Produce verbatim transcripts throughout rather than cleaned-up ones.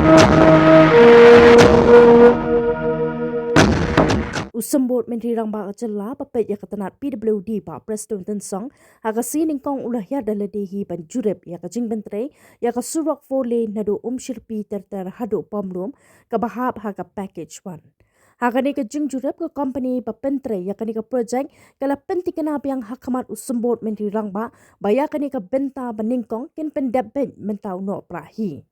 U Symbud Myntri Rangbah ka Jylla ba peit ïa ka tnat P W D Bah Prestone Tynsong ha ka sngi nyngkong u la hiar da lade hi ban jurip ïa ka jingpyntrei ïa ka surok four lane naduh Umshyrpi ter ter haduh Pomlum kaba hap ha ka package one. Ha kane ka jingjurip ka kompani ba pyntrei ïa kane ka projek ka la pyntikna biang ha khmat u Symbud Myntri Rangbah ba ïa kane ka bynta ba nyngkong kin pyndep beit mynta u Nohprah hi.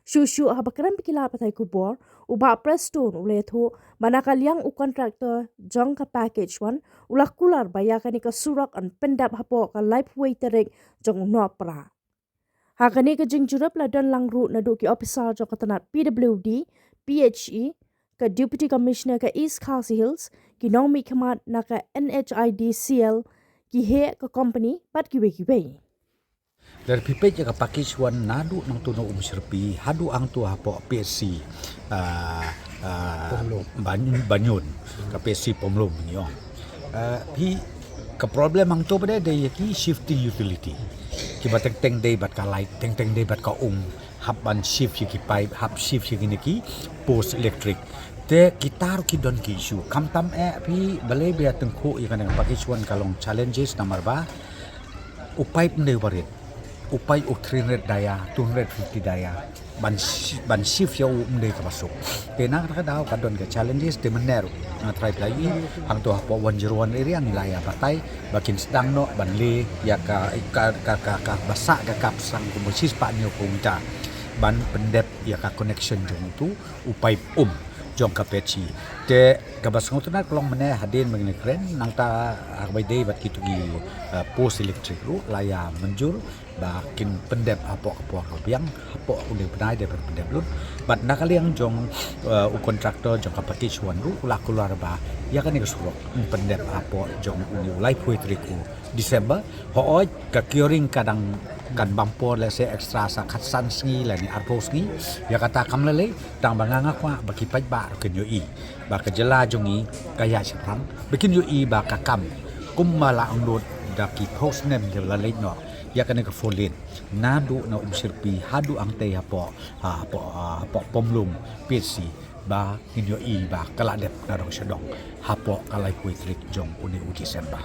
Shuh shuh haba kren bad ki lad pathai khubor, u Bah Prestone u la ïathuh ba na ka liang u kontraktor jong ka package one u la kular ba ïa kane ka surok yn pyndep hapoh ka laiphew tarik jong u Nohprah. Ha kane ka jingjurip la don lang ruh naduh ki ophisar jong ka tnat P W D, P H E, ka Deputy Commissioner ka East Khasi Hills, ki nongmihkhmat na ka N H I D C L, ki heh ka kompani bad kiwei kiwei. Lada phi peit ïa ka package one naduh nangtu na Umshyrpi haduh hangtu hapoh P H C, ah, ah, Pomlum. Ban-, Banyun, ka P H C Pomlum ngi ong. Ah, phi, ka problem hangtu ba dei dei ïa ki shifting utility. Kiba teng teng dei bad ka light, teng teng dei bad ka um, hap ban shift ïa ki pipe, hap shift ïa kine ki post electric. Te kita ruh ki don ki issue. Khamtam eh phi balei ba ïa tyngkhuh ïa kane ka package one ka long challenges namar ba u pipe ym dei uba rit. U pipe u three hundred dia, two hundred fifty dia. Ban shi-, ban shift ïa u ym dei kaba suk. Te na kata ka daw ka don ka challenges te mynne ruh nga tharai phi la ïohi hangtu hapoh one zero one area ngi la ïa batai ba kin sdang noh ban leh ïa ka, ka, ka, ka, kaba sah ka kap sang kumba shispah hynñiew kilometer ban pyndep ïa ka connection jong utu u pipe um jong ka P H C. Te kaba sngewtynnat ka long mynne hadien ba ngi kren nangta ha kaba ïadei bad kitu ki, eh, post electric ruh la ïa mynjur ba kin pyndep hapoh ka por kaba biang, hapoh une u bnai dei ban pyndep lut. Bad na ka liang jong, eh, u kontraktor jong ka package one ruh u la kular ba ïa kane ka surok yn pyndep hapoh jong une u laiphew tarik u December. Hooid ka curing ka dang kan bam por lehse extra sa khatsan sngi lane arphew sngi. Ïa kata kam lei lei tang ba nga nga kwah ba ki paidbah ruh kin ïohi ba ka jylla jong ngi ka ïaid shaphrang, ba kin ïohi ba ka kam kumba la angnud da ki phew snem kiba la leit noh ïa kane ka four lane naduh na Umshyrpi haduh hangtei hapoh, ha, hapoh, ha, hapoh Pomlum P H C ba kin ïohi ba ka la dep na dong sha dong hapoh ka laiphew tarik jong une u December.